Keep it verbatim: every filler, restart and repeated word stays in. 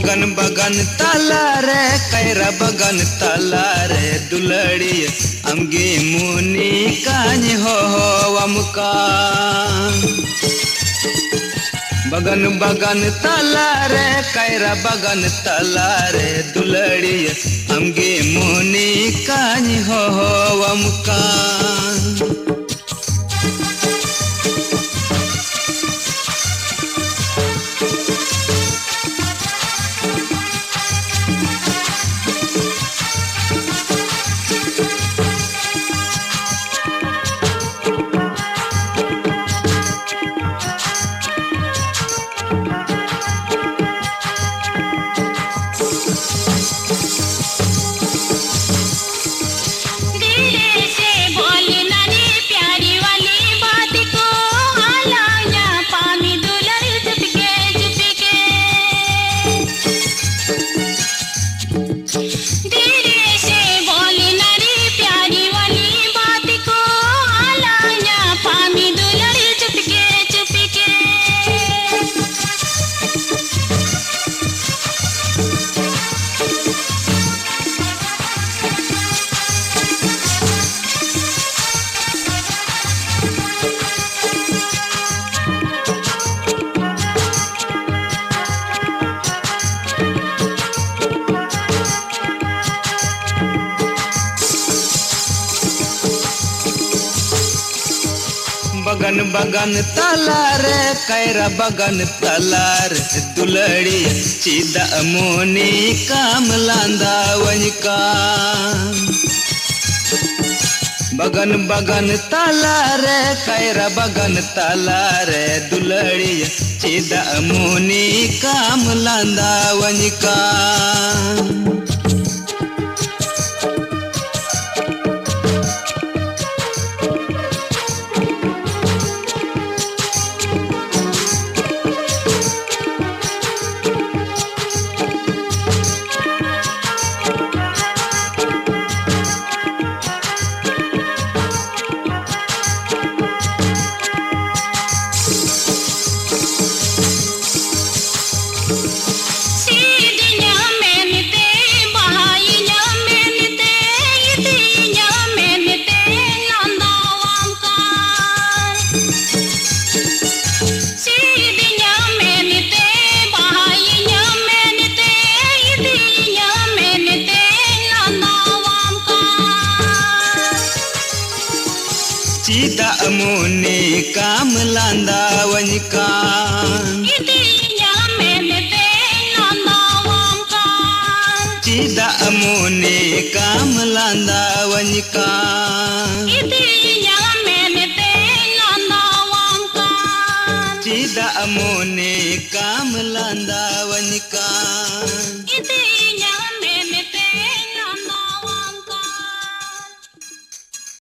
ᱵᱟᱜᱟᱱ ᱵᱟᱜᱟᱱ ᱛᱟᱞᱟᱨᱮ, ᱠᱟᱭᱨᱟ ᱵᱟᱜᱟᱱ ᱛᱟᱞᱟᱨᱮ, ᱫᱩᱞᱟᱹᱲᱤᱭᱟᱹ ᱟᱢᱜᱮ ᱢᱚᱱᱤ ᱠᱟᱹᱧ ᱦᱚᱦᱚᱣᱟᱢ ᱠᱟᱱ᱾ ᱵᱟᱜᱟᱱ ᱵᱟᱜᱟᱱ ᱛᱟᱞᱟᱨᱮ, ᱠᱟᱭᱨᱟ ᱵᱟᱜᱟᱱ ᱛᱟᱞᱟᱨᱮ, ᱫᱩᱞᱟᱹᱲᱤᱭᱟᱹ ᱟᱢᱜᱮ ᱢᱚᱱᱤ ᱠᱟᱹᱧ ᱦᱚᱦᱚᱣᱟᱢ ᱠᱟᱱ᱾ धीरे से बोलना रे प्यारी वाली बात को, आला या पामी दुलर चुपके चुपके। धीरे से बोलना रे प्यारी वाली बात को, आला या पामी दुलर चुपके चुपके। ᱵᱟᱜᱟᱱ ᱵᱟᱜᱟᱱ ᱛᱟᱞᱟᱨᱮ, ᱠᱟᱭᱨᱟ ᱵᱟᱜᱟᱱ ᱛᱟᱞᱟᱨᱮ, ᱫᱩᱞᱟᱹᱲᱤᱭᱟᱹ ᱪᱮᱫᱟᱜ ᱢᱚᱱᱤ ᱠᱟᱢ ᱞᱟᱸᱫᱟᱣᱟᱹᱧ ᱠᱟᱱ? ᱵᱟᱜᱟᱱ ᱵᱟᱜᱟᱱ ᱛᱟᱞᱟᱨᱮ, ᱠᱟᱭᱨᱟ ᱵᱟᱜᱟᱱ ᱛᱟᱞᱟᱨᱮ, ᱫᱩᱞᱟᱹᱲᱤᱭᱟᱹ ᱪᱮᱫᱟᱜ ᱢᱚᱱᱤ ᱠᱟᱢ ᱞᱟᱸᱫᱟᱣᱟᱹᱧ ᱠᱟᱱ? ᱠᱟᱢ ᱞᱟᱸᱫᱟᱣᱟᱹᱧ ᱠᱟᱱ? ᱤᱫᱤᱭᱤᱧᱟᱢ ᱢᱮᱱᱛᱮᱧ ᱞᱟᱸᱫᱟᱣᱟᱢ ᱠᱟᱱ᱾ ᱪᱮᱫᱟᱜ ᱢᱚᱱᱮ ᱠᱟᱢ ᱞᱟᱸᱫᱟᱣᱟᱹᱧ ᱠᱟᱱ? ᱤᱫᱤᱭᱤᱧᱟᱢ ᱢᱮᱱᱛᱮᱧ ᱞᱟᱸᱫᱟᱣᱟᱢ ᱠᱟᱱ᱾ ᱪᱮᱫᱟᱜ ᱢᱚᱱᱮ ᱠᱟᱢ ᱞᱟᱸᱫᱟᱣᱟᱹᱧ ᱠᱟᱱ?